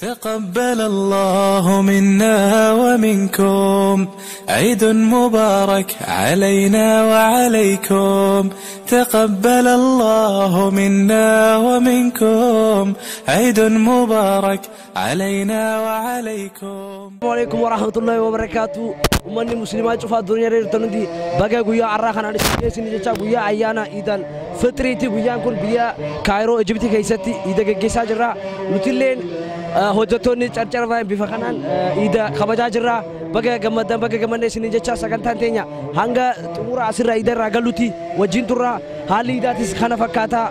تقبل الله منا ومنكم عيد مبارك علينا وعليكم. تقبل الله منا ومنكم عيد مبارك علينا وعليكم. السلام عليكم ورحمة الله وبركاته. Ummanni musliimaa cufaa addunyaa irra jirtan hundi baga guyyaa har'aa kanaan isin geessini jecha guyyaa ayyaana Iidal Fitriiti. Guyyaan kun biyya Kaayiroo Ijibtii keessatti iida geggeessaa jirra. Nutilleen hojjettoonni Carcar Vine bifa kanaan iida kabajaa jirra. Baga gammaddan, baga gammadne isin jecha sagantaan teenya hanga xumura asirraa iida irraa galutti wajjin turra. Haalli iidaatis kana fakkaata,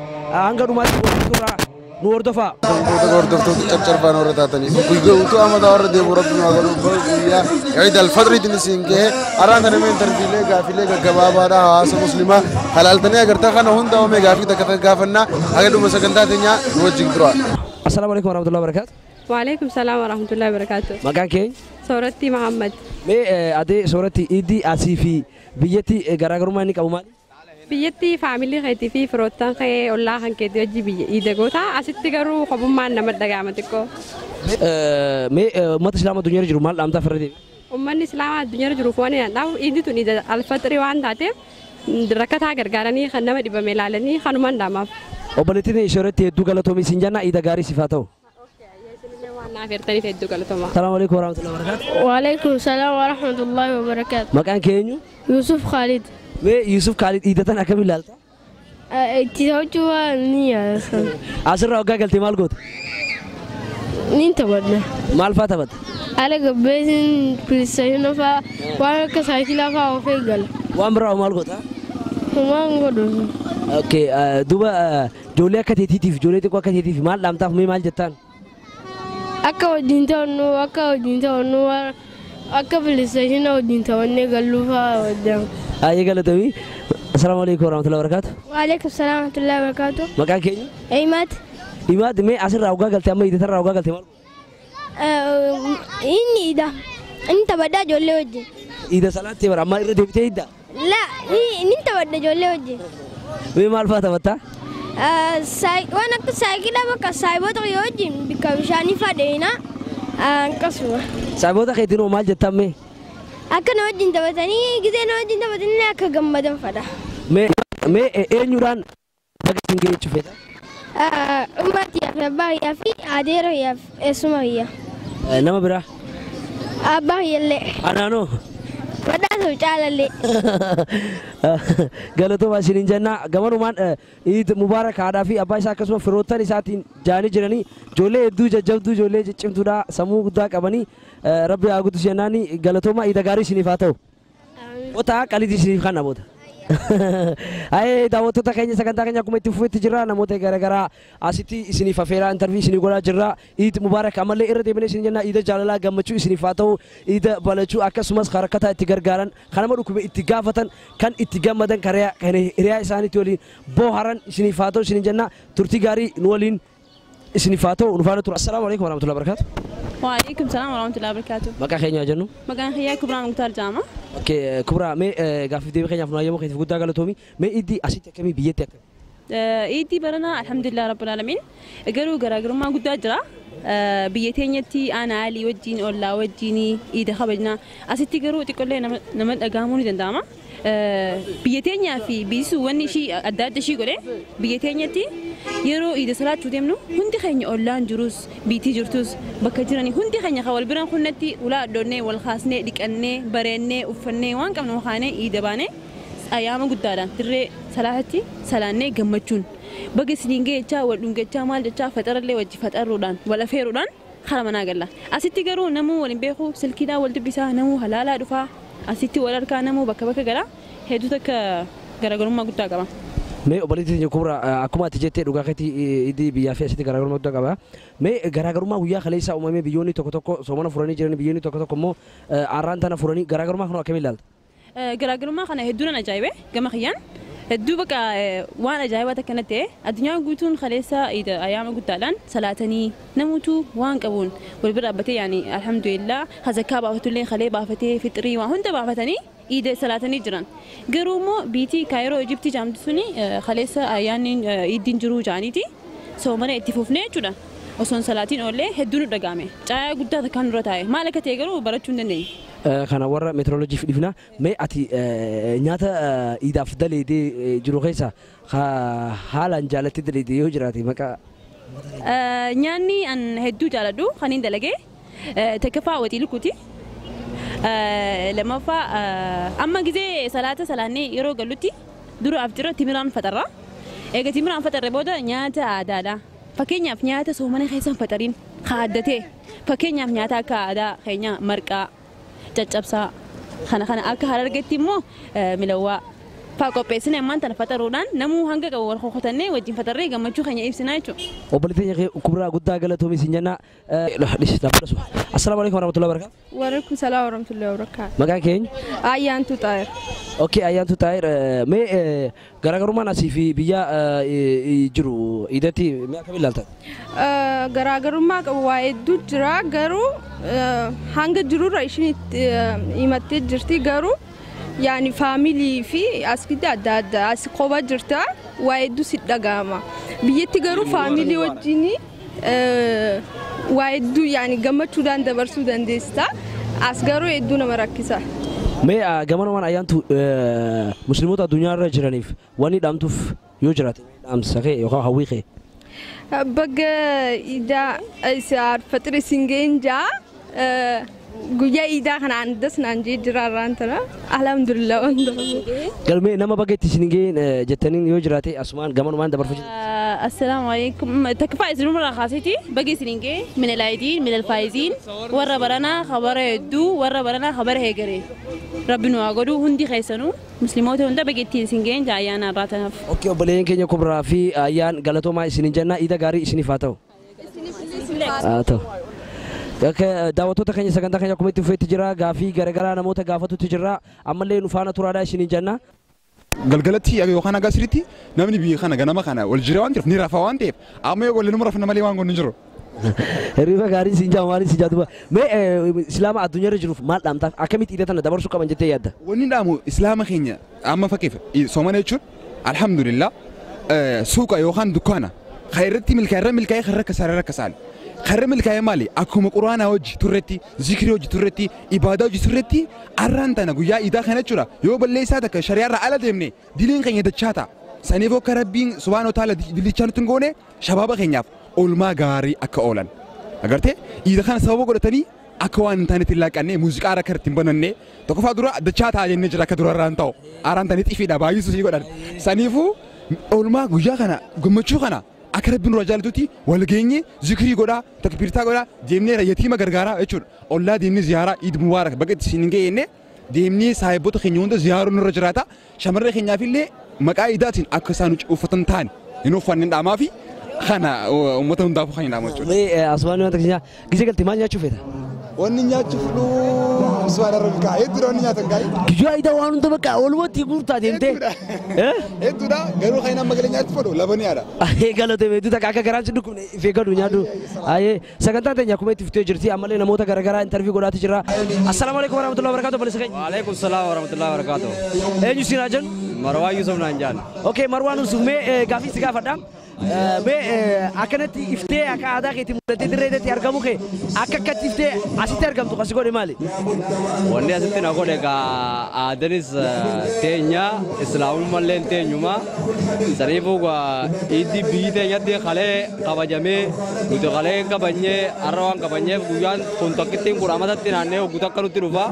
hanga dhumaatti wajjin turra, nu hordofaa. Hordoftoota Carcar Vine warra taatanii guyyaa utuu amataa warra deemu rabbi nu haa godhu, guyyaa Eid al-Fadriitiin isin gahe. Araan kana mee interviilee gaafiilee gaggabaabaadha hawaasa muslimaa halaaltanii agartaa kana hunda oomee gaafii takka takka gaafannaa, haga dhuma sagantaa teenyaa nu wajjin tura. Assalaamu alaikum warahmatullahi wabarakatuh. وعليكم السلام ورحمة الله وبركاته. Maqaan keenya? Soorattii Mahammad. Mee adee Sooratti, iidii asii fi biyyatti garaagarummaa inni qabu maali? Biyyatti faamilii keetii fi firoottan kee, ollaa kan keetii wajji biyya iida goota. Asitti garuu kophummaan nama dhaga'ama xiqqoo. Mee uummata islaamaa addunyaa irra jiru maal dhaamtaa farra deebi? Uummanni islaamaa addunyaa irra jiruuf waan hin dhaamu, iiddi tun iida alfaxirii waan taateef rakkataa gargaaranii, kan nama dhibame ilaalanii, kanumaan dhaamaaf. Obboleettiin Sooratti, hedduu galatoomii siin jenna, iida gaarii siif haa ta'u. Waan naaf eertaniif hedduu galatoomaa. Assalaamu alaikum warahmatullahi wabarakatuh. وعليكم السلام ورحمة الله وبركاته. Maqaan kee eenyu? يوسف خالد. Mee Yusuf Khalid, iida tan akkamiin ilaalta? Itti hojii ni Asirraa waggaa galtee maal goota? Nin taphadha. Maal faa taphatta? Haala gabbeetiin PlayStation fa'aa, waan akka saayikilaa fa'aa oofee gala. Waan biraa maal goota? Homaa hin godhu. Okay, duuba ijoollee akka teetiitiif, ijoollee xiqqoo akka teetiif maal dhaamtaaf, mee maal jettaan? Akka wajjin ta'annu, akka PlayStation wajjin taphannee galluu fa'aa wajjin. Ayyee, galatoomi. Assalaamu alaikum warahmatullahi wabarakatuh. وعليكم السلام ورحمة الله وبركاته. Maqaan keenya? Imaad. Imaad, mee asirraa waggaa galtee, amma iidatarraa waggaa galtee maal goota? Inni ida. Inni taphadhaa ijoollee wajjin. Iida salaattee bara amma irra deebitee iidda? La, inni taphadha ijoollee wajjin. Mee maal faa taphattaa? Waan akka saayikilaa bakka saayiboota kiyya wajjin bakka bishaanii fa'aa deemna. Akkasuma. Saayiboota keetiin hoo maal jettaan mee? Akka na wajjin taphatanii, gizee na wajjin taphatanii akka gammadan fadha. Mee eenyudhaan baga isin ga'e jechuu feeta? Ummatiyaa fi abbaa kiyyaa fi adeera kiyyaa fi eessuma kiyya. Nama biraa? Abbaa kiyyallee. Anaanoo? Badhaasa caalallee. Galatooma isiniin jenna. Gamanumaan Iid Mubaarak haadhaa fi abbaa isaa akkasuma firoottan isaatiin jaanii jiranii, ijoollee hedduu jajjabduu, ijoollee ciccimtuudha, sammuu guddaa qabanii, rabbi haa guddisu jennaani. Galatooma, iida gaarii isiniif haa ta'u. Boota qalitii isiniif kanna boota. Ayee, daawwattoota keenya, sagantaa keenya akkuma itti fufetti jirra. Namoota garaagaraa asitti isiniif afeeraa interview isinii godhaa jirra. Iid Mubaarak ammallee irra deebinee isin jenna. Iida jaalalaa, gammachuu isiniif haa ta'u. Iida balachuu akkasumas harakkataa itti gargaaran, kan nama dhukkube itti gaafatan, kan itti gammadan, kan hiriyaa isaaniitti waliin booharan isiniif haa ta'u isin jenna. Turtii gaarii nu waliin isiniif haa ta'u, nu faana tura. Assalaamu alaikum warahmatullahi wabarakatuh. وعليكم السلام ورحمة الله وبركاته. Maqaa keenya jennu? Maqaan kiyyaa Kubraa Muktaar jedhama. Okay, Kubraa, mee gaaffiif deebii keenyaaf nu ayyamu keetiif guddaa galatoomi. Mee iddii asitti akkamii, biyyatti akkamii? Iiddii baranaa alhamdulillah rabbil alamin, garuu garaagarummaa guddaa jira. Biyya teenyatti aanaa alii wajjin, ollaa wajjin iida kabajna. Asitti garuu xiqqollee nama dhagahamuu ni danda'ama. Biyya teenyaa fi biyyi sun wanni ishii adda adda ishii godhe, biyya teenyatti yeroo iida salaachuu deemnu hundi keenya, ollaan jirus biitii jirtus bakka jiranii hundi keenya kan wal biraan kunnatti ulaa addoonnee, wal kaasnee, dhiqannee, bareennee, uffannee, waan qabnu kaanee iida baanee ayyaama guddaadhaan dirree salaatatti salaannee, gammachuun baga isiniin ga'e jechaa, wal dhungachaa, maal jechaa, faxarallee wajji faxarruudhaan wal afeeruudhaan kara manaa galla. Asitti garuu namuu wal hin beeku, silkiidhaan wal dubbisaa, namuu halaalaa dhufaa, asitti wal harkaa, namuu bakka bakka gara hedduu takka garaagarummaa guddaa qaba. Mee obboleettii keenya Kubraa, akkuma ati jettee dhugaa keetii, iddii biyyaa fi asitti garaagarummaa guddaa qaba. Mee garaagarummaa guyyaa kaleessaa uumamee, biyyoonni tokko tokko soomana furanii jiran, biyyoonni tokko tokko immoo arraan tana furanii, garaagarummaa kana akkamiin ilaalta? Garaagarummaa kana hedduu nan ajaa'ibe. Gama kiyyaan hedduu bakka waan ajaa'ibaa takka natti ta'e. Addunyaan guutuun kaleessa ayyaama guddaadhaan salaatanii, namuutu waan qabuun wal bira dhaabbatee, yaani alhamdulillah, hazakaa baafatullee kalee baafatee, fixrii waan hunda baafatanii iida salaatanii jiran. Garuu immoo biitii Kaayiroo Ijiptii jaamtu suni kaleessa ayyaanni iiddiin jiruu jaaniiti soomana itti fufnee jechuudha. Osoon salaatiin oollee hedduu nu dhagahame. Caayaa guddaa takkaan nurra taa'e. Maal akka ta'e garuu barachuu hin dandeenye. Kana warra meteoroloojiif dhifna. Mee ati nyaata iidaaf daleedee jiru keessa haalaan jaalattee daleedee yoo jiraate maqaa. Nyaanni an hedduu jaaladhu kan hin dalagee takkaffaa waxii lukkuuti. Lammaffaa amma gizee salaata salaannee yeroo gallutti dura aftira timiraan faxarra. Eega timiraan faxarre booda nyaata aadaadha. Fakkeenyaaf nyaata soomana keessa hin faxariin kaaddatee fakkeenyaaf nyaata akka aadaa keenya marqaa caccabsaa kana kana akka harargetti immoo milawwaa faa qopheessine ammaan tana faxaruudhaan namuu hanga qabu wal kokotannee wajjin faxarree gammachuu keenya ibsinaa jechuudha. Obboleettiin keenya kubraa guddaa galatoomii siin jenna. Assalaamu alaikum warahmatullahi wabarakatuh. Wa alaikum salaam warahmatullahi wabarakatuh. Maqaan keenya? Ayyaantuu Xaayir. Okay, Ayyaantuu Xaayir mee garaagarummaan asii fi biyya jiru iidatti mee akkamiin ilaalta? Garaagarummaa qabu waa hedduu jira garuu hanga jirurra ishiin himattee jirti garuu yaani faamilii fi as gidda adda adda as qoba jirta waa hedduu si dhagahama. Biyyatti garuu faamilii wajjin waa hedduu yaani gammachuudhaan dabarsuu dandeessa. As garuu hedduu nama rakkisa. Mee gamanumaan ayyaantu musliimoota addunyaarra jiraniif wanni dhaamtuuf yoo jiraate dhaamsa kee yookaan hawwii kee. Baga iidaa alfaxiri isin ga'een jaa guyyaa iidaa kana andas naan jee jira irraan tana alhamdulillah wanta. Galmee nama baga itti isin ga'een jettaniin yoo jiraate asumaan gamanumaan dabarfachuu. Assalaamu alaikum. Takkaffaa isinuma kaaseeti baga isin ga'e min alaayidiin min alfaayiziin warra baranaa khabara hedduu warra baranaa khabara heegaree. Rabbi nu haa godhu hundi keessanuu musliimoota hunda baga ittiin isin ga'een ayyaana irraa tanaaf. Okay, obboleeyyan keenya kubraa fi ayyaan galatoomaa isinin jenna iida gaarii isiniif haa ta'u. Haa ta'u. Daawwattoota keenya sagantaa keenya akkuma itti fufeetti jira gaafii garaagaraa namoota gaafatutti jira ammallee nu faana turaadhaa isinin jenna. Galgalatti yookaan hagaa sirriitti namni biyya kana ganama kana wal jira waan ta'eef ni rafa waan ta'eef amma yoo golle numa rafna malee waan goonu hin jiru. Hirriba gaarii siin jaa maaliin siin jaa duuba mee islaama addunyaarra jiruuf maal dhaamtaaf akkamitti iida tana dabarsuu qaban jettee yaadda? Wanni dhaamu islaama keenya amma fakkeef soomana jechuun alhamdulillah suuqa yookaan dukkaana kan irratti milkaa'e irra milkaa'e kan rakkasaale rakkasaale. Karra milkaa'e maali? Akkuma quraanaa hojii turretti, zikrii hojii turretti, ibaadaa hojii turretti arraan tana guyyaa iidaa kana jechuudha. Yoo balleessaa takka shari'aarraa ala deemne diliin keenya dachaa ta'a. Saniif akka rabbiin subhaanahu wa ta'ala dilichaa nutti hin goone shabaaba keenyaaf oolmaa gaarii akka oolan. Agartee iida kana sababa godhatanii akka waan hin taanetti hin laaqanne muuziqaa akka irratti hin bananne tokkoffaa dura dachaa ta'a jennee jira akka dura irraan ta'u. Arraan tanii xifiidha baay'isuu sii godhan. Saniifuu oolmaa guyyaa kana gammachuu kana akka rabbiin nurraa jaallatutti wal geenye zikrii godhaa takbiirtaa godhaa deemnee yatiima gargaaraa jechuudha. Ollaa deemnee ziyaaraa iid mubaarak bakka itti isin geenye deemnee saahiboota keenya hunda ziyaaruu nurra jiraata. Shamarree keenyaaf illee maqaa iidaatiin akka isaan uffatan taane hin uffanne dhaamaa fi kana uummata hundaafuu kan hin dhaamu jechuudha. Mee asumaan wanta keenya gizee galtee maal nyaachuu feeta? Wanni nyaachuuf subhaana rabbi kaa hedduudha wanni nyaatan gaa'ii. Guyyaa iidaa waan hunda bakka oolumatti guurtaa deemtee. Hedduudha garuu kan amma galee nyaachuuf fedhu labaniyaadha. Galatee hedduu takka akka garaan si dhukkubne if eeggadhu nyaadhu. Sagantaan teenya akkuma itti fuftee jirti ammallee namoota garaagaraa intarvii godhaati jira. Assalaamu alaikum warahmatullahi wabarakatuh obboleessa keenya. Wa alaikum salaam warahmatullahi wabarakatuh. Eenyu siin haa jennu? Marwaa Yusuf naan jaan. Okay Marwaan Yusuf mee gaafii si gaafadha. Mee akkanatti iftee akka aadaa keetti mul'attee dirreetti argamu kee akka akkatti iftee asitti argamtu kasi godhe maali? Wanni asitti na godhe egaa aadaanis teenya islaamummallee teenyuma saniifuu iiddi biyyi teenyatti kalee kabajamee nuti kalee kabajnee har'a waan kabajneef guyyaan kun tokkittiin kun amatatti naannee hoggu takka nutti dhufa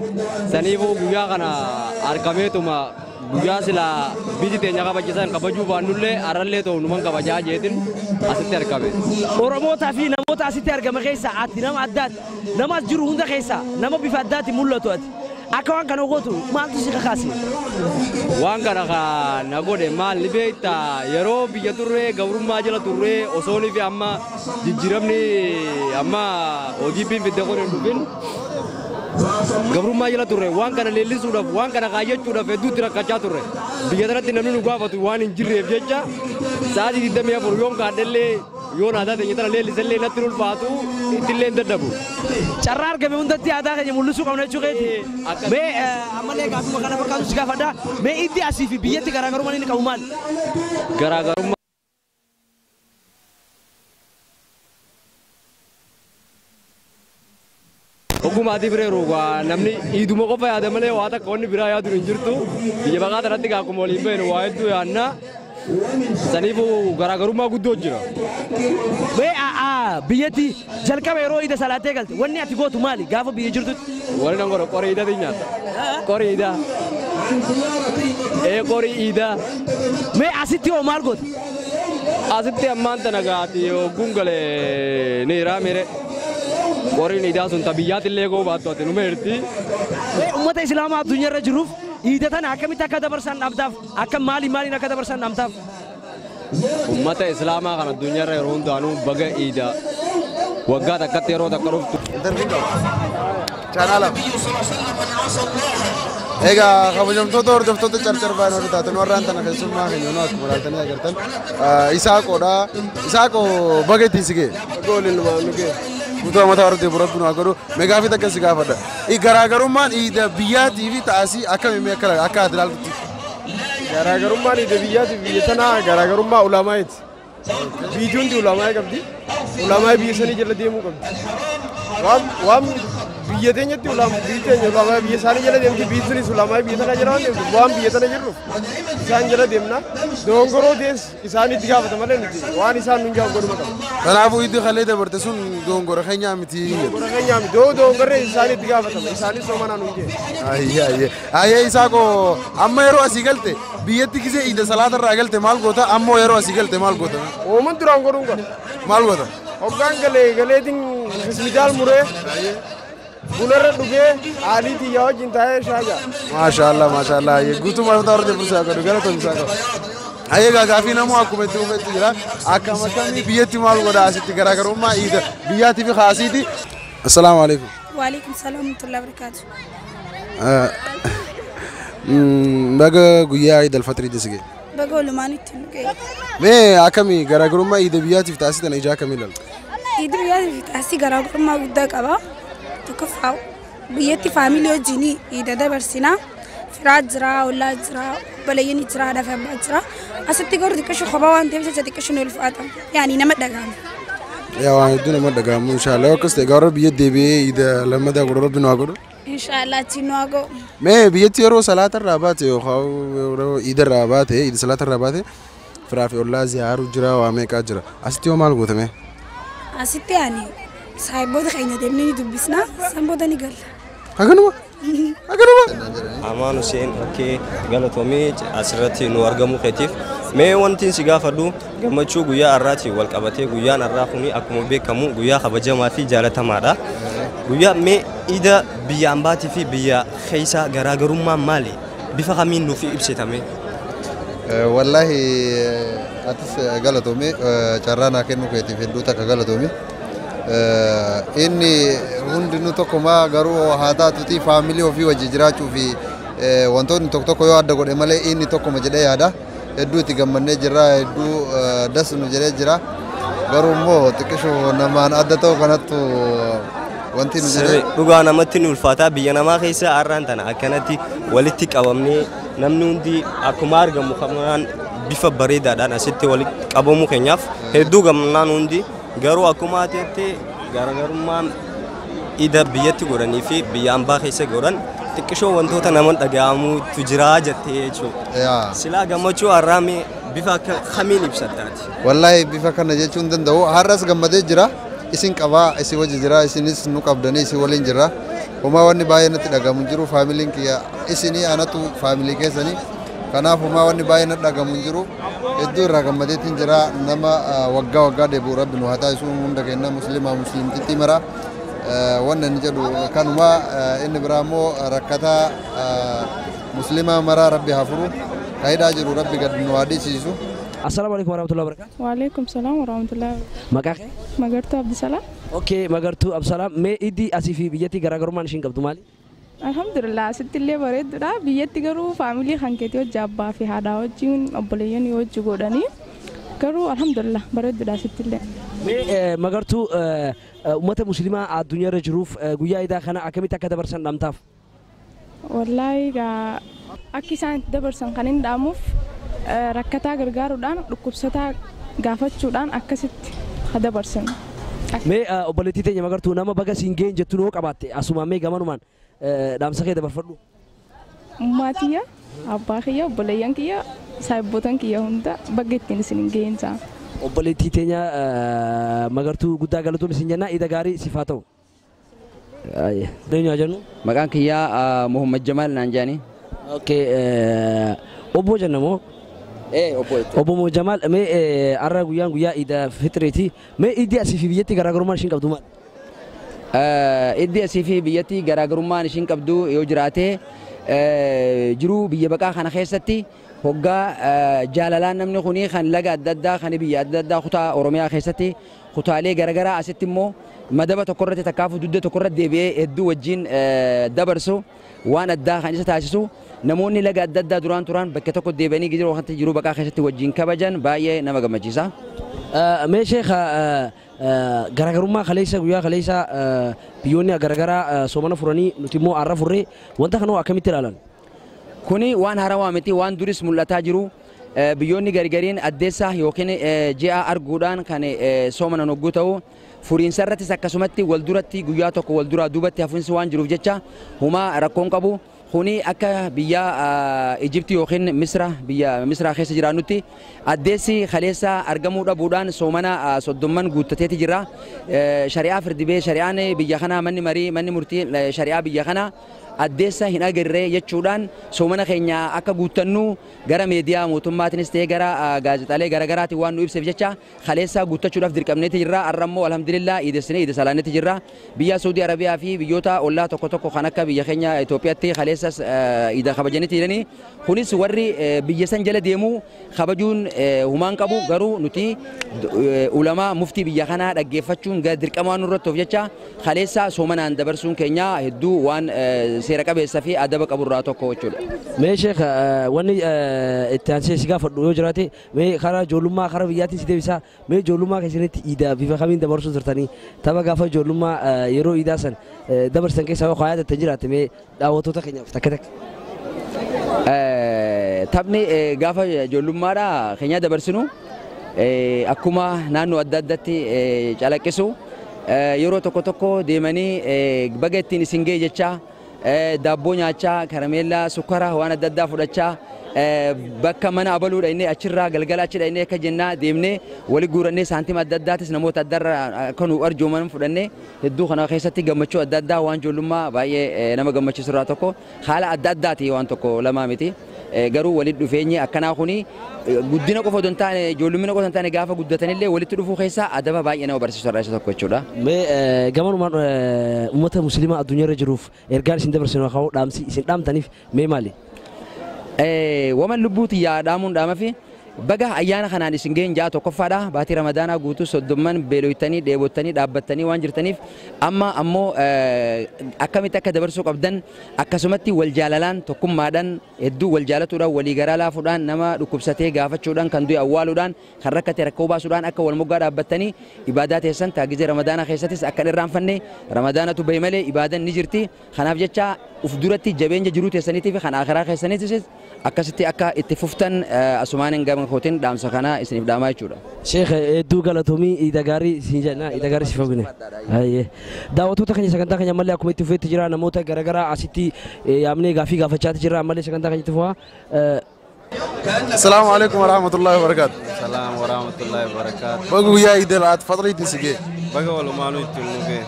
saniifuu guyyaa kana argameetuma guyyaa silaa biyyi teenya kabachiisan kabajuu baannullee har'allee ta'u numan kabajaa jeetin asitti argame. Oromootaa fi namoota asitti argame keessa ati nama addaati. Nama as jiru hunda keessa nama bifa addaati mul'atu ati. Akka waan kana gootu maaltu si kakaase? Waan kana na godhe maal ni beektaa yeroo biyya turree gabrummaa jala turree osoo fi amma jijjiiramni amma ODP'n fidde kun hin dhufin gabrummaa jala turre waan kana leellisuudhaaf waan kana kaayyachuudhaaf hedduutti rakkachaa turre biyya tanatti namni nu gaafatu waan hin jirreef jecha sa'aatii 24 yoon kaadhellee yoon aadaa teenya tana leellisellee natti ulfaatu ittillee hin dadhabu. Carraa argame hundatti aadaa keenya mul'isuu qabna jechuu keeti. Mee ammallee gaafuma kana fakkaatu si gaafadha. Mee iddi asii fi biyyatti garaagarummaan inni qabu maali? Garaagarummaa Ogummaa bira yeroo namni iiduma qofa yaada malee waa takka wanni biraa yaadu hin jirtu. Biyya baqaa tanatti akkuma waliin bahinu waa hedduu yaadna. Saniifuu garaagarummaa guddoo jira. Mee biyyatti jalqaba yeroo iida salaatee galte wanni ati gootu maali gaafa biyya jirtutti? Wanni nan godha qorii iidaatiin nyaata. Qorii iidaa. Ee qorii iidaa. Mee asitti hoo maal goota? Asitti ammaan tana gaati hogguun galee ni hiraa mere. Qoriin iidaa sun ta biyyaatillee goo baattu ati numa hirti. Mee uummata Islaamaa addunyaarra jiruuf iida tana akkamitti akka dabarsan dhabdaaf akka maali maaliin akka dabarsan dhabdaaf? Uummata Islaamaa kan addunyaarra yeroo hundaanuu baga iida waggaa takkatti yeroo takka dhuftu. Chaanaala. Egaa kabajamtoota hordoftoota Carcar Vine warri taatan warraan tana keessummaa keenya nuu akkuma ilaaltanii agartan Isaaqoodha. Isaaqoo baga ittiin si ga'e. Gooliin numaan nu ga'e. Guutuu mataa warra deebi'u rabbi nu haa godhu. Mee gaafii takka si gaafadha. Garaagarummaan iida biyyaatii fi taasii akkamii akka akka ati ilaaltutti? Garaagarummaan iida biyyaatii fi biyya tanaa garaagarummaa ulamaa'iiti. Biyyi hundi ulamaa'ii qabdi. Ulamaa'ii biyya sanii jala deemuu qabdi. Waan biyya teenyatti biyyi teenya ulamaa'ii biyya isaanii jala deemti biyyi sunis ulamaa'ii biyya tana jala waan deemtu waan biyya tana jirruuf isaan jala deemna. Dogongoroo ta'es isaan itti gaafata malee nuti waan isaan nun jaan godhuma qabna. Kanaafuu iiddi kalee dabarte sun dogongora keenyaa miti. Dogongora keenyaa miti. Yoo dogongorree isaan itti gaafatama isaanis soomanaa nun jee. Ayyee ayyee. Ayyee Isaaqoo amma yeroo asii galte biyyatti gisee iida salaata irraa galte maal goota ammoo yeroo asii galte maal goota? Ooman duraan godhuun godha. Maal goota? Hoggaan galee galeetiin fismijaal muree bunarra dhugee aalii xiyyaa wajjin taa'ee shaajaa. Maashaallah maashaallah ayyee guutummaa mataa warra deebisaa isaa godhu galatoon isaa qaba. Ayyee gaafii namoo akkuma itti dhufetti jira. Akkam akkamii biyyatti maal godha asitti garaagarummaa iida biyyaatii fi haasiiti. Assalaamu alaikum. Waalaikum salaam wa rahmatullahi wa barakaatuh. Baga guyyaa Iid al-Fixrii si ga'e. Baga walumaan itti nu ga'e. Mee akkamii garaagarummaa iida biyyaatiif taasisan ijaa akkamii ilaalta? Iida biyyaatiif taasii garaagarummaa guddaa qaba. Tokkoffaa biyyatti faamilii wajjin iida dabarsinaa. Firaa jira, ollaa jira, obboleeyyan jira, haadha fi abbaa jira. Asitti garuu xiqqishu kophaa waan ta'eef jecha xiqqishu ni ulfaata. Yaani nama dhaga'ama. Yaa waan hedduu nama dhaga'amu inshaallah akkas ta'e gaara biyya deebi'ee iida lammataa godhu rabbi nu haa godhu. Inshaallah achi nu haa ga'u. Mee biyyatti yeroo salaata irraa baate yookaan yeroo iida irraa baate iida salaata irraa baate firaa fi ollaa ziyaaruu jira waa meeqaa jira. Asitti hoo maal gootame? Asitti yaani saahiboota keenya deemnee ni dubbisna san booda ni galla. Haganuma? Haganuma? Amaan Hussein okkee galatoomii asirratti nu argamuu keetiif mee wanti si gaafadhu gammachuu guyyaa har'aatiin wal qabatee guyyaan har'aa kuni akkuma beekamu guyyaa kabajamaa fi jaalatamaadha. Guyyaa mee iida biyya ambaatii fi biyya keessaa garaagarummaan maali? Bifa kamiin nuuf ibsitame? Wallaahi atis galatoomii carraa naa kennuu keetiif hedduu takka galatoomii. Inni hundinuu tokkuma garuu haa taatuuti faamilii ofii wajji jiraachuu fi wantoonni tokko tokko yoo adda godhe malee inni tokkuma jedhee yaada. Hedduu itti gammannee jirra hedduu das nu jedhee jira. Garuu immoo xiqqishoo namaan adda ta'u kanattu wanti nu jedhee. Dhugaa namatti ni ulfaata biyya namaa keessa har'aan tana akkanatti walitti qabamnee namni hundi akkuma argamu kanaan bifa bareedaadhaan asitti walitti qabamuu keenyaaf hedduu gammannaan hundi garuu akkuma ateetti garaagarummaan iida biyyatti godhanii fi biyya ambaa keessa godhan xiqqishoo wantoota nama dhaga'amutu jira jettee jechuudha. Silaa gammachuu har'aa mee bifa kamiin ibsattaati? Wallaahi bifa kana jechuun danda'u har'as gammadee jira. Isin qabaa isin wajji jira isinis nu qabdanii isin waliin jira. Homaa wanni baay'ee natti dhagahamu jiru faamiliin kiyya isinii anatu faamilii keessanii. Kanaaf homaa wanni baay'ee natti dhagahamu jiru hedduu irraa gammadeetiin jira nama waggaa waggaa deebi'u rabbi nu haa taasisu hunda keenya musliimaa musliimtitti mara. Wanni inni jedhu kanuma inni biraa immoo rakkataa musliimaa maraa rabbi haa furu kaayidaa jiru rabbi gad nu haa dhiisisu. Assalaamu alaikum warahmatullahi wabarakatuh. Wa alaikum salaam warahmatullahi wabarakatuh. Maqaa kee? Magartuu Abdusalaam. Okay, Magartuu Abdusalaam. Mee iddii asii fi biyyatti garaagarummaan ishiin qabdu maali? Alhamdulillah asitti illee bareedduudha. Biyyatti garuu faamilii kan keetii wajji abbaa fi haadhaa wajjin obboleeyyan wajji godhanii garuu alhamdulillah bareedduudha asitti illee. Mee Magartuu uummata musliimaa addunyaarra jiruuf guyyaa iidaa kana akkamitti akka dabarsan dhamtaaf? Wallaahi akka isaan dabarsan kan hin dhaamuuf rakkataa gargaaruudhaan dhukkubsataa gaafachuudhaan akkasitti dabarsan. Mee obboleettii teenya Magartuu nama baga siin ga'een jettu noo qabaatte asuma mee gamanumaan dhaamsa kee dabarfadhu. Ummaa tiyya, abbaa kiyya, obboleeyyan kiyya, saahibbotan kiyya hunda baga ittiin isin hin ga'een ta'a. Obboleettii teenya Magartuu guddaa galatoom isin jenna, iida gaarii siif haa ta'u. Eenyu haa jennu? Maqaan kiyyaa Muhammad Jamaal naan jedhani. Okay, obbo jenna moo? Obbo jechuudha. Obbo Muhammad Jamaal, mee har'a guyyaan guyyaa iida fitriiti. Mee iiddi asii fi biyyatti garaagarummaan ishiin qabdu maal? Iddi asii fi biyyatti garaagarummaan ishiin qabdu yoo jiraate, jiruu biyya baqaa kana keessatti hoggaa jaalalaan namni kuni kan laga adda addaa kan biyya adda addaa kutaa Oromiyaa keessatti kutaalee garaagaraa asitti immoo madaba tokko irratti takkaafuu dugda tokko irratti deebi'ee hedduu wajjin dabarsu waan addaa kan isa taasisu namoonni laga adda addaa duraan turan bakka tokko deebi'anii yeroo kanatti jiruu baqaa keessatti wajjin kabajan baay'ee nama gammachiisa. Mee sheekha, garaagarummaa kaleessa guyyaa kaleessa biyyoonni garaagaraa soomana furanii nuti immoo har'a furree wanta kana akkamitti ilaalan? Kuni waan haarawaa miti, waan duris mul'ataa jiru. Biyyoonni garigariin addeessa yookiin ji'a arguudhaan kan soomanan hogguu ta'u, furiinsa irrattis akkasumatti wal duratti guyyaa tokko wal duraa duubatti hafuunsi waan jiruuf jecha humaa rakkoon qabu. Kuni akka biyya Ijipti yookiin Misra, biyya Misraa keessa jiraannutti addeessi kaleessa argamuu dhabuudhaan soomana 30n guuttateeti jira. Shari'aa firdibee shari'aan biyya kanaa manni marii manni murtii shari'aa biyya kanaa addeessa hin agarree jechuudhaan soomana keenya akka guuttannu gara meediyaa mootummaatiinis ta'ee gara gaazexaalee garaagaraatiin waan nu ibseef jecha kaleessa guuttachuudhaaf dirqamneeti jirra. Har'a immoo alhamdulillah iidessinee iida salaanneeti jirra. Biyya Saudii Arabiyaa fi biyyoota ollaa tokko tokko kan akka biyya keenya Itoophiyaatti kaleessas iida kabajaniiti jiranii. Kunis warri biyya san jala deemuu kabajuun humaan qabu, garuu nuti ulamaa muftii biyya kanaa dhaggeeffachuun dirqama waan nurratti of jecha kaleessa soomanaan dabarsuun keenya hedduu waan seera qabeessa fi adaba qaburraa tokko jechuudha. Mee sheekha, wanni itti aansee si gaafadhu yoo jiraate, mee karaa ijoollummaa karaa biyyaatiin si deebisaa, mee ijoollummaa keessanitti iidaa bifa kamiin dabarsuu turtanii, tapha gaafa ijoollummaa yeroo iidaa san dabarsan keessaa yoo yaadattan jiraate mee daawwattoota keenyaaf takka takka. Taphni gaafa ijoollummaadha keenya dabarsinu akkuma naannoo adda addaatti calaqqisu yeroo tokko tokko deemanii baga ittiin isin ga'e jechaa daabboo nyaachaa, karameellaa, sukkara waan adda addaa fudhachaa, bakka mana abaluudha inni achirraa galgala achidha inni akka jennaa deemnee wali guurannee saantima adda addaatis namoota adda akka nu arjooman fudhannee hedduu kana keessatti gammachuu adda addaa waan ijoollummaa baay'ee nama gammachiisu irraa tokko haala adda addaati, waan tokko lamaa miti. Garuu walitti dhufeenyi akkanaa kuni guddina qofa otoo hin taane, ijoollummaa qofa otoo hin taane, gaafa guddatanillee walitti dhufuu keessaa adaba baay'ee nama barsiisu irraa isa tokko jechuudha. Mee gamanumaan uummata musliimaa addunyaarra jiruuf ergaan isin dabarsinu haa dhaamsi isin dhaamtaniif mee maali? Waman lubbuu xiyyaa dhaamuun dhaamafi baga ayyaana kanaan isin ga'een ja'a tokkoffaadha. Baatii Ramadaanaa guutuu 30n beeloytanii dheebottanii dhaabbattanii waan jirtaniif amma ammoo akkamitti akka dabarsuu qabdan akkasumatti wal jaalalaan, tokkummaadhaan, hedduu wal jaalatuudhaan, walii garaa laafuudhaan, nama dhukkubsatee gaafachuudhaan, kan du'e awwaaluudhaan, kan rakkate rakkoo baasuudhaan akka wal moggaa dhaabbattanii ibaadaa teessan taagizee Ramadaanaa keessattis akka hin irraanfanne. Ramadaanatu bahe malee ibaadaan ni jirti. Kanaaf jecha uf duratti jabeenya jiruu teessaniitii fi kan akhiraa keessaniitis akkasitti akka itti fuftan asumaan gama kootiin dhaamsa kana isiniif dhaamaa jechuudha. Sheekh, hedduu galatoomii, iida gaarii siin jenna, iida gaarii si fagine. Daawwattoota keenya, sagantaa keenya ammallee akkuma itti fufeetti jira, namoota garaagaraa asitti yaamnee gaafii gaafachaati jira, ammallee sagantaa keenya itti fufaa. السلام عليكم ورحمة الله وبركاته. السلام ورحمة الله وبركاته. Baga guyyaa Iid al-Faxriitiin si ga'e. Baga walumaanuu ittiin nu ga'e.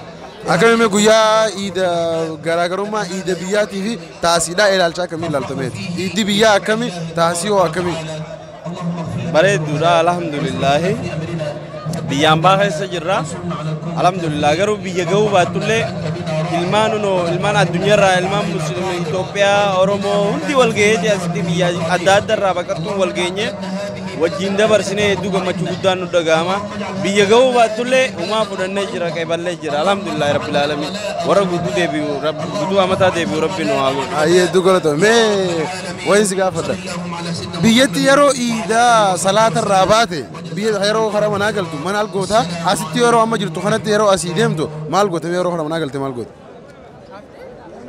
Akkamiin guyyaa iida garaagarummaa iida biyyaatii fi taasiidhaa ilaalcha akkamii ilaaltameeti? Iiddi biyyaa akkamii, taasii hoo akkamii? Bareedduudha, alhamdulillaahi. Biyyaan baa keessa jirra. Alhamdulillah, garuu biyya ga'uu baattullee ilmaan unoo ilmaan addunyaarraa, ilmaan musliima Itoophiyaa, Oromoo hundi wal gaheeti asitti biyya adda addarraa baqattuun wal geenye wajjin dabarsinee hedduu gammachuu guddaan nu dhaga'ama. Biyya ga'uu baattullee humaa fudhannee jira, qeeballee jira. Alhamdulillah rabbil alamin. Warra guutuu deebi'u, guutuu amataa deebi'u rabbi nu haa godhu. Ayyee, hedduu galatoomi. Mee wayin si gaafadha. Biyyatti yeroo iidaa salaatarraa baate biyya yeroo karaa manaa galtu maal goota? Asitti yeroo amma jirtu kanatti yeroo asii deemtu maal goota? Yeroo karaa manaa galte maal goota?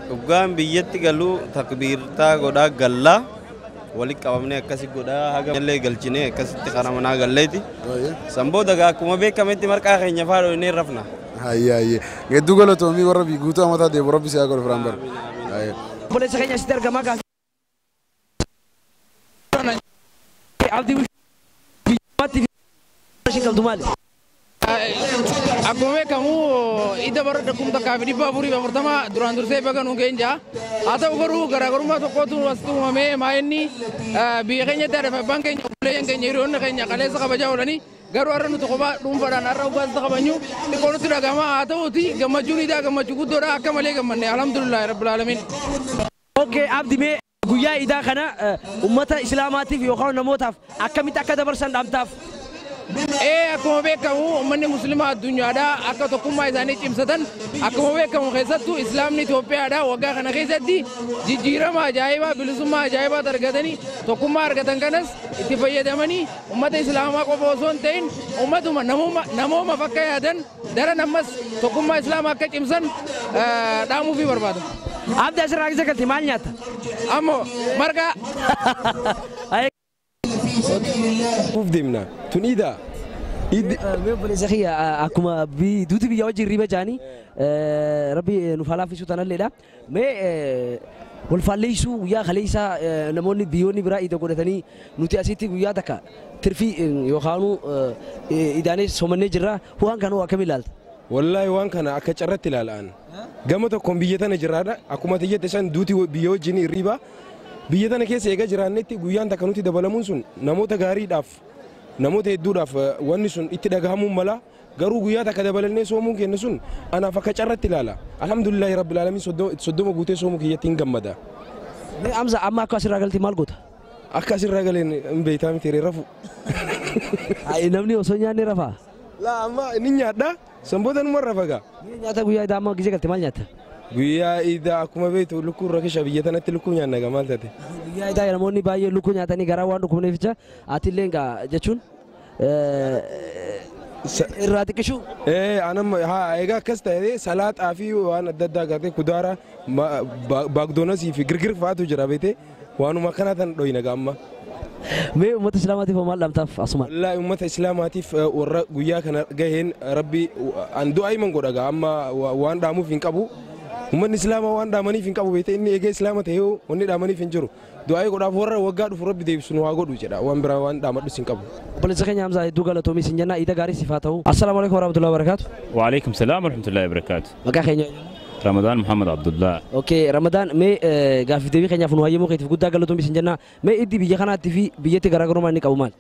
Dhugaan biyyatti galuu takbiirtaa godhaa gallaa. Walitti qabamnee akkasi godhaa haga illee galchinee akkasitti kana manaa galleeti. San booda gaa akkuma beekametti marqaa keenya faa dhoofnee rafna. Hayyee hayyee. Hedduu galatoomii warra guutuu amataa deemu rabbi si haa godhu firaan bara. Obboleessa keenya asitti argamaa gaafii. Abdii biyyatti fi qabdu maali? Akkuma beekamu idda bara 1440 duraan dursee baga nuun keenya. Haa ta'u garuu garaagarummaa tokkotu asitti uumamee maa'inni biyya keenyatti haadha abbaan keenya obboleeyyan keenya hiriyoonni keenya kaleessa kabajaa oolanii garuu har'a nuti kophaa dhuunfaadhaan har'a dhugaas kabajnu xiqqoo nutti dhagahama. Haa ta'uuti gammachuun idaa gammachuu guddoodha akka malee gammanne alhamdulillahi rabbil aalamiin. Okay Abdi mee guyyaa idaa kana uummata islaamaatiif yookaan namootaaf akkamitti akka dabarsan dhaamtaaf? Akkuma beekamu uummanni musliimaa addunyaadhaa akka tokkummaa isaanii cimsatan akkuma beekamu keessattuu islaamni Itoophiyaadhaa waggaa kana keessatti jijjiirama ajaa'ibaa bilisummaa ajaa'ibaa argatanii tokkummaa argatan kanas itti fayyadamanii uummata islaamaa qofa osoo hin ta'in uummatuma namoomaaf akka yaadan daran ammas tokkummaa islaamaa akka cimsan dhaamuufii barbaada. Abdi asirraa keessa galte maal nyaatta? Ammoo marqaa. Uf deemna tun idaa. Mee obboleessa kiyya akkuma duuti biyya wajjin riba jaanii rabbi nuuf haa laaffisuu tanalleedha. Mee wal faalleessuu guyyaa kaleessaa namoonni biyyoonni biraa ida godhatanii nuti asitti guyyaa takka tirfii yookaan idaanee soomannee jirra waan kana akkamiin ilaalta? Wallaahi waan kana akka carratti ilaalaan. Gama tokkoon biyya tana jiraadha akkuma ati san duuti biyya wajjin riba. Biyya tana keessa eega jiraannetti guyyaan takka nuti dabalamuun sun namoota gaariidhaaf namoota hedduudhaaf wanni sun itti dhagahamuun mala garuu guyyaa takka dabalannee soomuun keenya sun anaaf akka carratti ilaala. Alhamdulillahi rabbil aalamiin 30 guutee soomuu kiyyatti hin gammada. Mee Hamza amma akka asirraa galte maal goota? Akka asirraa galeen hin beektaa miti rafu. Namni osoo nyaanne rafaa? Laa amma ni nyaadha sanboota numa rafa gaa. Nyaata guyyaa idaa amma gisee galte maal nyaatta? Guyyaa idaa akkuma beektu lukkuu rakisha biyya tanatti lukkuu nyaanna gaa maal taate? Guyyaa idaa namoonni baay'een lukkuu nyaatanii garaa waan dhukkubneef jecha ati illee gaa jechuun irraa xiqqishuu? Anam haa egaa akkas ta'e salaaxaa fi waan adda addaa gartee kudaara baagdoonasii fi girgir fa'aatu jira beekte waanuma akkanaa tan dhoyina gaa amma. Mee uummata islaamaatiif maal dhaamtaaf asuma? Wallaahi uummata islaamaatiif warra guyyaa kana gaheen rabbi an du'aa himan godha gaa amma waan dhaamuuf hin qabu. Uummanni islaamaa waan dhaamaniif hin qabu beekte inni eegee islaama ta'ee wanni dhaamaniif hin jiru. Du'aa godhaaf warra waggaa dhufu rabbi deebisu nu haa godhu jedha waan biraa waan dhaamadhus hin qabu. Obboleessa keenya Hamzaa hedduu galatoomii sin jenna iida gaarii siif haa ta'u. Assalaamu alaikum warahmatullahi wabarakaatu. Waalaikum salaam warahmatullahi wabarakaatu. Maqaa keenya Ramadaan Muhammad Abdullah. Okay Ramadaan mee gaaffiif deebii keenyaaf nu hayyamuu keetiif guddaa galatoomii sin jenna mee iddi biyya kanaatti fi biyyatti garaagarummaa inni qabu maali?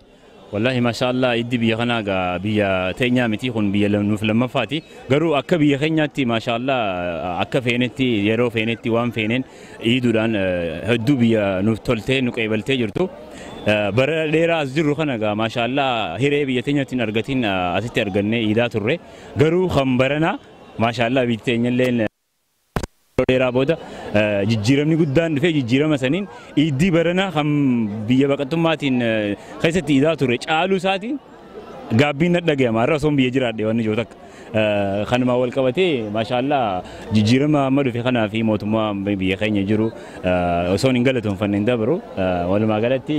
Wallahi mashallah iddi biyya kanaa gaa biyya teenyaa miti kun biyya nuuf lammaffaati garuu akka biyya keenyaatti mashallah akka feenetti yeroo feenetti waan feeneen iiduudhaan hedduu biyya nuuf toltee nu qeebaltee jirtu. Bara dheeraa as jirru kana gaa mashallah hiree biyya teenyatti hin argatin asitti argannee iidaa turre garuu kan baranaa mashallah biyya teenyalleen dheeraa booda jijjiiramni guddaan dhufee jijjiirama saniin iiddii baranaa kan biyya baqattummaatiin keessatti iidaa ture caaluu isaatiin gaabbiin nadhagayama har'a osoon biyya jiraadhe wanni jiru takka kanumaan wal qabatee maashaallaa jijjiirama amma dhufe kanaa fi mootummaa biyya keenya jiru osoon hin galatoonfanne hin dabaru walumaa galatti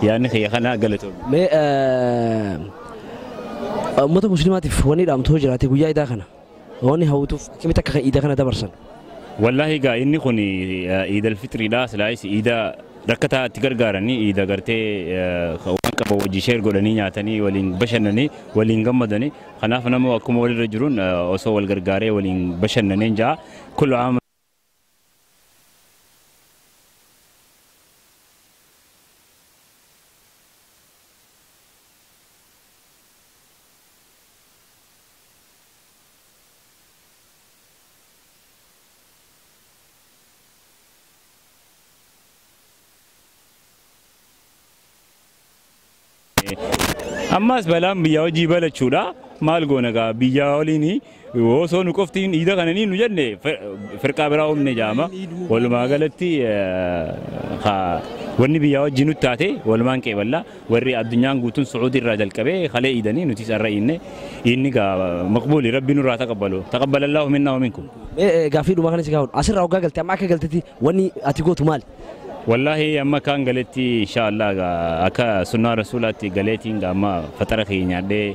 yaadni kiyya kana galatoomne. Mee uummata musliimaatiif wanni dhaamtu jiraate guyyaa idaa kana wanni hawwatuuf akkamitti akka iida kana dabarsan? Wallahi gaa inni kun iida alfitriidha silaayis iida rakkataa itti gargaaranii iida gartee waan qaban wajji sheer godhanii nyaatanii waliin bashannanii waliin gammadanii kanaaf nama akkuma walirra jiruun osoo wal gargaaree waliin bashannaneen ja'a kullu aam ammas balaan biyya hojii balachuudha maal goona gaa biyya waliin osoo nu qoftiin iida kana ni nu jenne firqaa biraa oomne jaama walumaa galatti wanni biyya hojii nutti taate walumaan qeeballa warri addunyaan guutuun Sucuudii irraa jalqabee kalee iidanii nutis irra iinne inni gaa maqbuuli rabbi nurraa taqabbalu taqabbalallahu minna wa minkum. Gaaffii dhumaa kana si gaafadhu asirraa hoggaa galte amma akka galtetti wanni ati gootu maali? Wallaahi amma kaan galetti inshaallah akka sunnaa rasuulaatti galeetiin amma fatara kiyya nyaadhee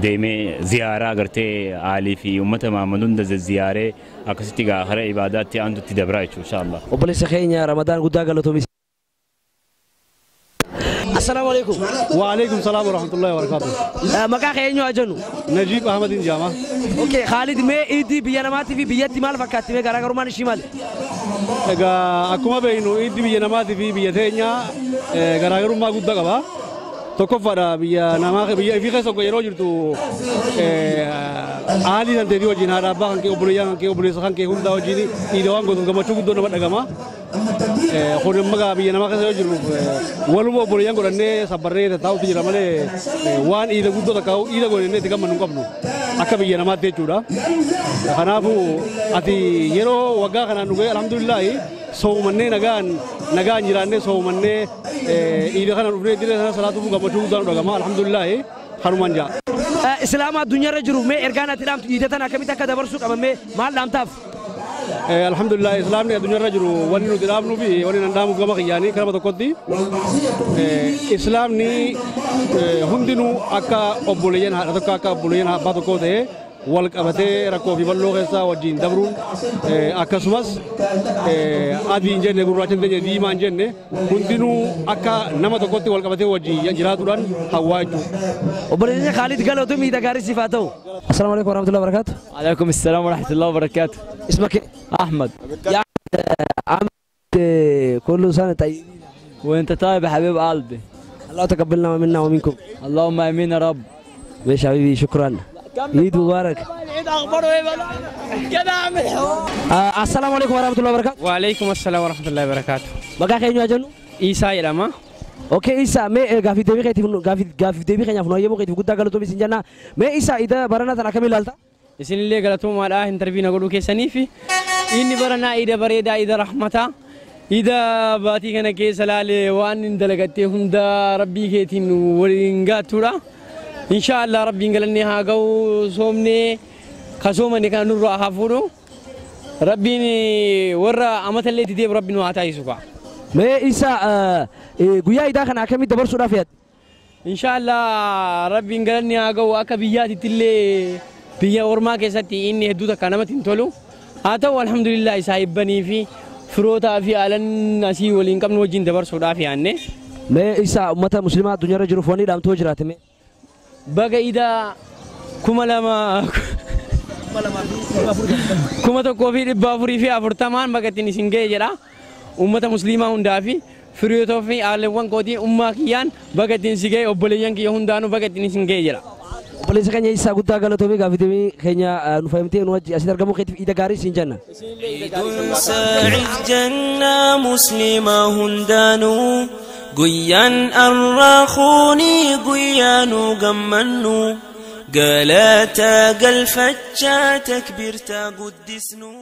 deemee ziyaaraa gartee aalii fi uummata Mahammad hunda ziyyaaree akkasitti gaa hara ibaadaatti aantutti dabraa jechuudha inshaallah. Obboleessa keenya Ramadaan guddaa galatoomi. Assalaamu alaikum. Wa alaikum salaam wa rahmatullahi wa barakatuh. Maqaa kee eenyu haa jennu? Najiib Ahmadiin jedhama. Okay, Khalid mee iidii biyya namaatii fi biyyatti maal fakkaatti mee garaagarummaan ishii maali? Egaa akkuma beeknu iidii biyya namaatii fi biyya teenyaa garaagarummaa guddaa qaba. Tokkoffaadha biyya namaa biyya ifii keessa yeroo jirtu haalli dandeettii wajjin haadha abbaa kan kee obboleeyyaa kan kee obboleessa kan kee hundaa wajjin iida waan gootuuf gammachuu guddoo nama dhagama. Kun immoo biyya namaa keessa yoo jirru waluma obboleeyyaan godhannee sabbarree taa'utu jira malee waan iida guddoo takka iida godhannee itti gammannu hin qabnu akka biyya namaatti jechuudha. Kanaafuu ati yeroo waggaa kanaan dhugee alhamdulillaahi soomannee nagaan nagaan jiraannee soomannee iida kana dhufnee dirree sana salaatuuf gammachuu guddaan dhagama alhamdulillaahi kanumaan ja'a. Islaama addunyaarra jiru mee ergaan ati dhaamtu iida tana akkamitti akka dabarsuu qaban mee maal dhaamtaaf? Alhamdulillah islaamni addunyaarra jiru wanni nuti dhaabnuu fi wanni nan dhaamuuf gama kiyyaanii kanama tokkotti islaamni hundinuu akka obboleeyyan haadha tokko akka obboleeyyan abbaa tokko ta'ee wal qabatee rakkoo fi bal'oo keessaa wajjin dabruun akkasumas adii hin jenne gurraacha hin jenne diimaa hin jenne hundinuu akka nama tokkotti wal qabatee wajjin jiraatuudhaan hawwaa jechuudha. Obboleeyyan Khaalid galatoomii miidha gaarii siif haa ta'u. Assalaamu alaikum warahmatullahi wabarakatuh. عليكم السلام ورحمة الله وبركاته. اسمك أحمد. يا أحمد كل سنة طيبين. وأنت طيب يا حبيب قلبي. الله تقبلنا منا ومنكم. اللهم آمين يا رب. ماشي حبيبي شكرا. عيد مبارك. العيد أخباره إيه بقى؟ كده أعمل حوار. السلام عليكم ورحمة الله وبركاته. وعليكم السلام ورحمة الله وبركاته. Maqaa kee eenyu haa jennu? Isaa jedhama. Okay Isaa mee gaaffii deebii keetiif gaaffii deebii keenyaaf nu hayyamuu keetiif guddaa galatoomi siin jenna. Mee Isaa iida baranaa tana akkamiin ilaalta? Isinillee galatoomaadha intarviina godhuu keessaniif. Inni baranaa iida bareedaa iida rahmataa. Iida baatii kana keessa laalee waan hin dalagattee hunda rabbii keetiin waliin gaattuudha. Inshaallah rabbiin galannee haa ga'u soomnee kasoomane kana nurraa haa fuudhu. Rabbiin warra amatallee itti deebi'u rabbiin nu haa taasisu ka'a. Mee Isaa guyyaa iidaa kana akkamitti dabarsuudhaaf yaadde? Inshaallah rabbiin galannee haa ga'u akka biyyaatitti illee biyya ormaa keessatti inni hedduu takka namatti hin tolu. Haa ta'u alhamdulillah isaa hibbanii fi firootaa fi haalan asii waliin qabnu wajjin dabarsuudhaaf yaadne. Mee Isaa uummata musliimaa addunyaarra jiruuf wanni dhaamtu jiraate mee? Baga iida 1440 baga ittiin isin ga'e jedha. Uummata musliimaa hundaa fi firootaa fi haalawwan kootii ummaa kiyyaan baga ittiin si ga'e obboleeyyan kiyya hundaanuu baga ittiin isin ga'e jedha. Obboleessa keenya Isaa guddaa galatoomii gaaffii deebii keenya nu fayyamtee nu wajji asitti argamuu keetiif iida gaarii siin jenna. ساعد جنة مسلمة هندانو قيان الراخوني قيانو قمنو قالاتا قلفتشا تكبيرتا قدسنو.